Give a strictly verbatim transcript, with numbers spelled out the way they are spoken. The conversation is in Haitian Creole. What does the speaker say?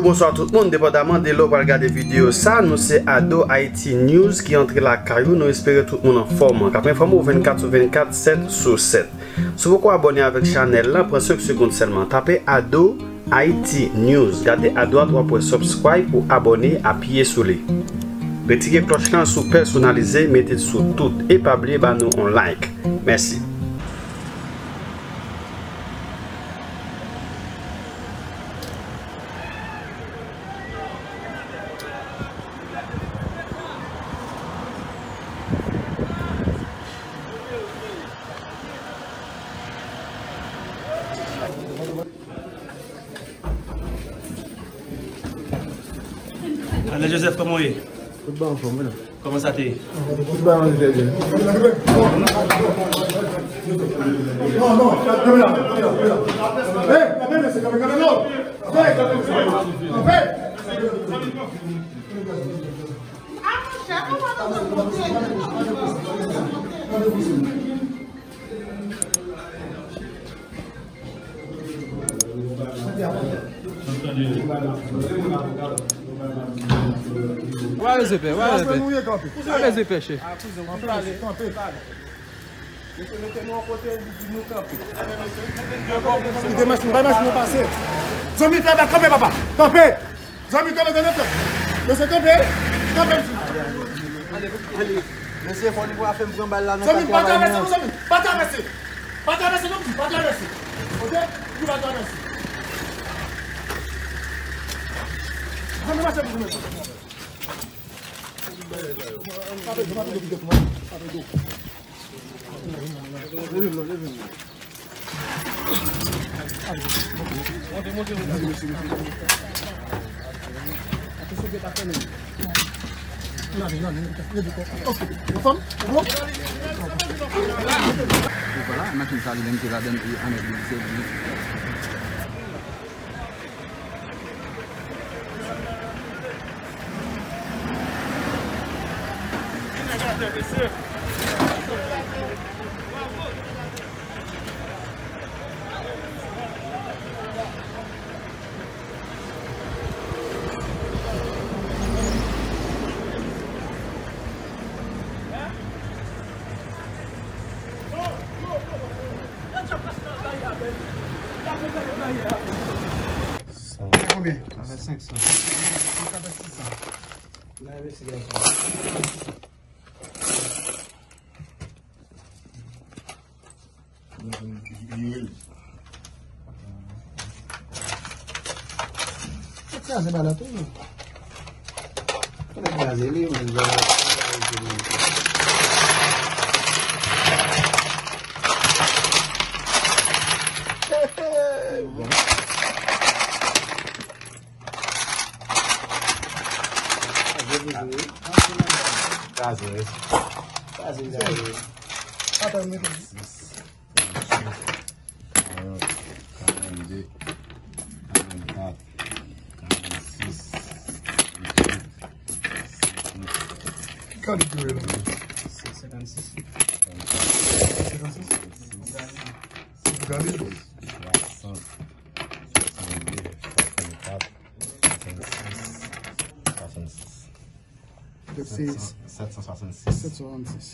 Bonswa tout moun, depandaman de lè w pral gade videyo sa, nou se Ado Haiti News ki antre lakay ou, nou espere tout moun anfòm, k ap enfòme w vennkat sou vennkat, sèt sou sèt. Si w poko abòne avèk chanèl lan, pran senk segonn sèlman, tape Ado Haiti News, gade adwat w ap wè subscribe pou abòne, apiye sou li. Retire klòch lan si w pèsonalize, mete l sou tout, e pa bliye ba nou on like. Mèsi. André Joseph, kòman w ye? Tout bon, anfòm, wi. Kòman sa te ye? Tout bagay trè byen. Non, non, kanpe la, kanpe la, kanpe la. Hey, kanpe, mesye, kanpe, kanpe, non. Hey, kanpe, kanpe. Wa rezepè, wa rezepè. Wa rezepè, chèf. Mete nou an kote, li di nou kanpe. Li te mache, nou pa mache, nou pase. Zanmi, fè bak, kanpe, papa. Kanpe. Zanmi, kanpe, kanpe, kanpe. Mesye, kanpe. Kanpe, mesye. Mesye, fò nou pa fè m pran bal la nan katye a. Zanmi, pa travèse, non, zanmi. Pa travèse. Pa travèse, non, pa travèse. Oke? Li pa travèse. Zanmi, mache pou nou. Vwala, machin sa li menm ki ladann, li anlè li se li. Konbyen? Sa fè senk san. Sa fè sis san. Nan envestigasyon. Sa kraze bala tou. Fòk kraze li, men. Kraze, wi. Kraze, kraze. Sis, karannde, karannkat, karannsis, karannwit, karannèf. Ki kalite w ye la? Senkannsis. Senkannsis? Gade. Swasant. Swasannde, swasannkat, swasannsis, swasannsis. Donk se sèt san swasannsis. Sèt san swasannsis.